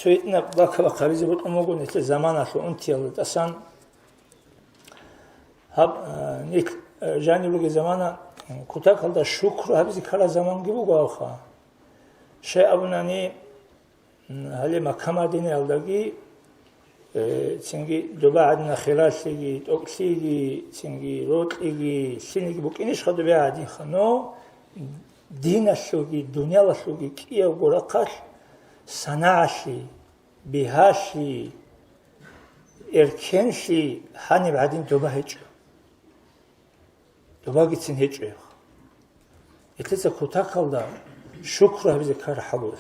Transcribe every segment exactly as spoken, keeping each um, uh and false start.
Цо гьитӀинаб бакабахъ гьабизе бокьун буго нилъер заманалъул унтиялда тӀасан. Гьаб, а, нилъ, а, жаниб ругел замана, м, кутакалда шукру гьабизе ккараб заманги буго гьавха. Щай абунани, м, гьале Макка-Мадинаялдаги, э, цинги доба гӀадина хиралъиги, тӀокӀлъиги, цинги рокьиги, лъилниги букӀинищха доба гӀадинха, но диналъулги, дуниялалъулги кӀиявго рахъалъ санагӀалъи, бигьалъи, эркенлъи гьаниб гӀадин доба гьечӀо. Добагицин гьечӀо гьеб. Гьелъица кутакалда шукру гьабизе ккараб хӀал буго.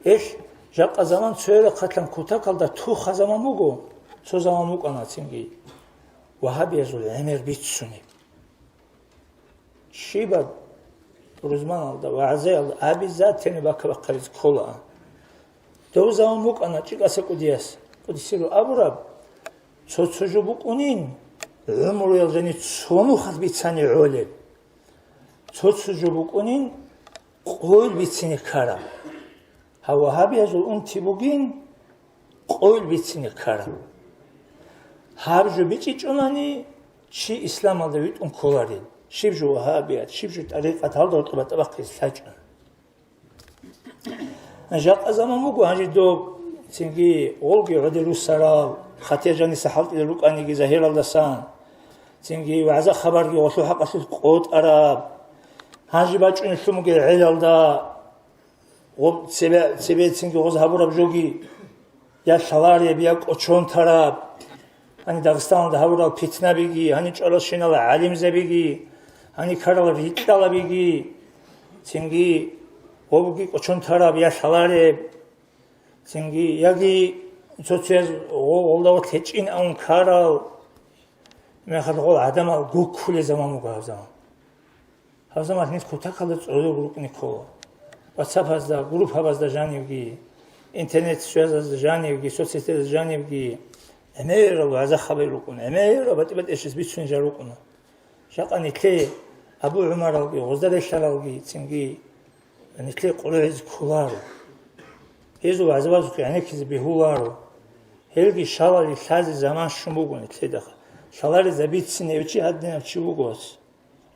Гьелъ жакъа заман цояб рахъалъан кутакалда тухаб заман буго, цо заман букӀана цинги вагьабиязул гӀемер бицунеб. Щибаб рузманалда, вагӀзаялда обязательно бакабахъ гьабизе ккола. Дов заман букӀана ЧӀикӀаса кӀудияс, кӀудиселъул абураб, цо-цо жо букӀунин, гӀумруял жаниб цо нухалъ бицани гӀолеб. Цо-цо жо букӀунин, къойил бицине ккараб. Гьав вагьабиязул унти бугин, къойил бицине ккараб. Гьаб жо бичӀчӀичӀунани, чи исламалда витӀун кколарел, щиб жо вагьабият, щиб жо тӀарикъат, гьалда гьоркьоб батӀа бахъизе лъачӀун. Жакъа заман буго гьанже доб, цинги гъолги гӀодер руссарал, хатир жаниса хӀалтӀилел рукӀаниги загьиралдасан, цинги вагӀза-хабарги гъолъул хӀакъалъулъ къотӀараб, гьанже бачӀунелъун бугеб гӀелалда, гъоб цебе-, цебе цинги гъоз гьабураб жоги, я лъалареб, я кӀочон тараб. Гьаниб Дагъистаналда гьабурал питнабиги, гьаниб чӀварал щинал гӀалимзабиги, гьаниб ккарал рикьалабиги, цинги гъобги кӀочон тараб я лъалареб, цинги яги цо-цояз гъо-, гъолда гъорлъ гьечӀин абун ккарал, мехалъ гъол гӀадамал гуккулел заман буго гьаб заман. Гьаб заман нилъ кутакалда цӀодор рукӀине ккола. WhatsApp-азда, группабазда жанивги, интернет-связазда жанивги, соцсетязда жанивги, гӀемерал вагӀза-хабар рукӀуна, гӀемерал батӀи-батӀиясез бицунел жал рукӀуна. Жакъа нилъее Абу ГӀумаралги, гъозда релълъаралги, цинги нилъее къулгӀузе кколаро. Гьезул вагӀзабазухъе гӀенеккизе бегьуларо. Гьелги щалалде лъазе заман щун буго нилъеда. Лъаларезабицин гьев чи гьадинав чи вуго.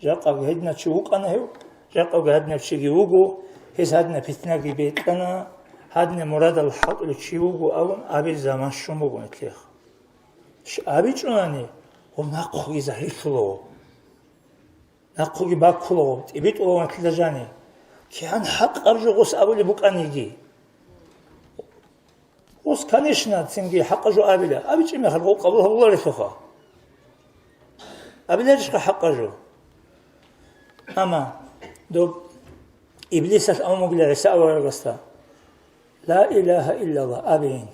Жакъа гьединав чи вукӀана гьев, жакъа гьадинав чиги вуго, гьес гьадинаб питнаги бекьана, гьадинаб мурадал хӀалтӀулев чи вуго абун абил заман щун буго нилъехъ. Щ-, абичӀунани, гъов нахъуги загьирлъулаго, нахъуги баккулаго, тӀибитӀулаго нилъеда жани. КигӀан хӀакъаб жо гъос абулеб букӀаниги. Гъос, конечно, цинги хӀакъа жо абила. АбичӀеб мехалъ гъов къабул гьабуларелъулха. Абиларищха хӀакъа жо? Амма доб Иблисалъ абун бугила ГӀиса аварагасда: «Ла илагьа иллаллагь», абейин.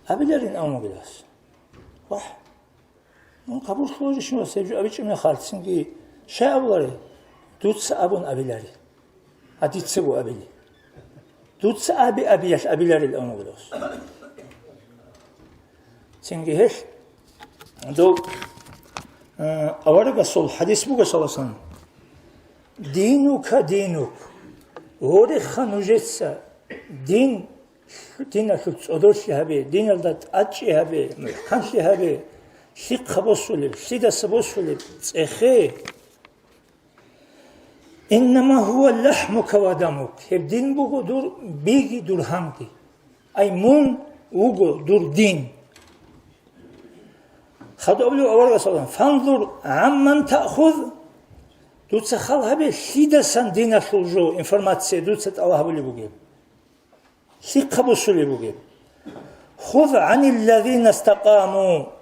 Абиларин абун бугила гьес. Вагь. Мун къабул лъугьарищ мун гьеб жо абичӀеб мехалъ цинги щай абуларел? Дуца абун абиларел. А дицаго абилел. Дуца аби-абиялъ абиларел абун буго гьес. Цинги гьелъ дов, э, аварагасул хӀадис буго, саллаллагьу гӀалайгьи ва саллам: «Динука динук». Гьореха нужеца дин Диналъул цӀодорлъи гьабе, диналда тӀадчӀи гьабе, мухӀканлъи гьабе, лъихъа босулеб, лъидаса босулеб, цӀехе. «Иннама гьува лахӀмука ва дамук», гьеб дин буго дур биги дур гьамги. Ай мун вуго дур дин. Хадуб аварагас абуна: «Фанзур гӀамман таъхуз», дуца хал гьабе, лъидасан диналъул жо, информация дуца тӀалаб гьабулеб бугеб. Лъихъа босулеб бугеб. «Хуз гӀаниллазина стакъаму»,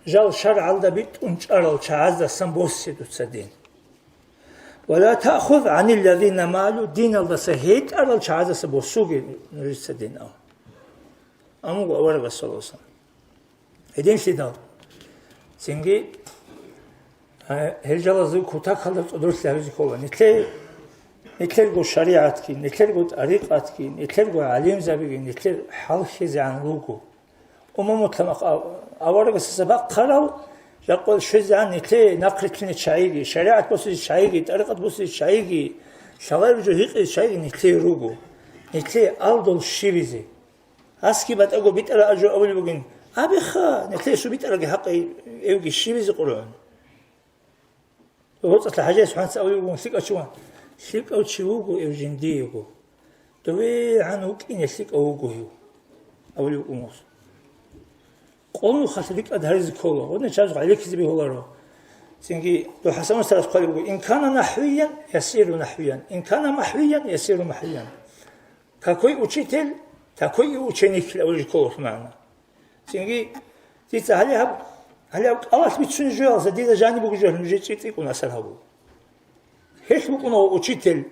жал шаргӀалда битӀун чӀарал чагӀаздасан босе дуца дин. «Ва ла таъхуз гӀаниллазина малу», диналдаса гьетӀарал чагӀаздаса босуге нужеца дин, ав. Амуго аварагас саллаллагьу гӀалайгьи ва саллам. Гьединлъидал цинги, а, гьел жалазул кутакалда цӀодорлъи гьабизе ккола. Нилъер, нилъерго шаригӀатги, нилъерго тӀарикъатги, нилъерго гӀалимзабиги, нилъер хӀалхьизегӀан руго. Умумутлъан ав-, аварагасаса бахъарал, жакъа щвезегӀан нилъее нахърилълъине чагӀиги, шаригӀат босизе чагӀиги, тӀарикъат босизе чагӀиги, лъалареб жо гьикъизе чагӀиги нилъее руго. Нилъее алдул щибизе. Гьасги батӀаго битӀараб жо абулеб бугин, абеха, нилъее щиб битӀарабги гьабе, эвги щибизе Къуръан. ГьоцӀалъа ХӀажияс хӀанца абулеб бугин лъикӀав чи ван. ЛъикӀав чи вуго эв жиндиего. ДовегӀан вукӀине лъикӀав вуго гьев, абулеб бугин гьес. Къо нухалъ рикӀкӀад гьаризе ккола, гъодин чаз гӀенеккизе бегьуларо. Цинги дов ХӀасан устарас хъвалеб буго: «Ин кана нахӀвиян, ясиру нахӀвиян, ин кана махӀвиян, ясиру махӀвиян». Какой учитель, такой и ученик, абулеб жо ккола магӀна. Цинги дица гьале гьаб, гьале гьаб кӀалалъ бицунеб жоялдаса дида жаниб буго жо нужее цӀикӀкӀун асар гьабула. Гьелъ букӀуна учитель,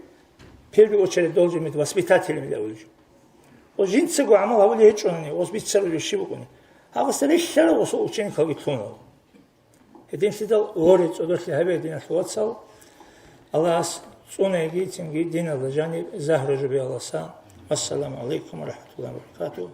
в первую очередь должен быть воспитателем для улжи. Ва жинцаго гӀамал гьабулеб гьечӀони, ва бицарулев щиб букӀуни. Гьабасда релълъарав ва ученикалги лъуна. Гьединлъидал воре цӀодорлъи гьабе, диналъул вацал, Аллагьас цӀунаги цинги диналда жаниб загьру жубе Аллагьса. Ассаламу гӀалайкум ва рахӀматуллагьи ва баракатугь.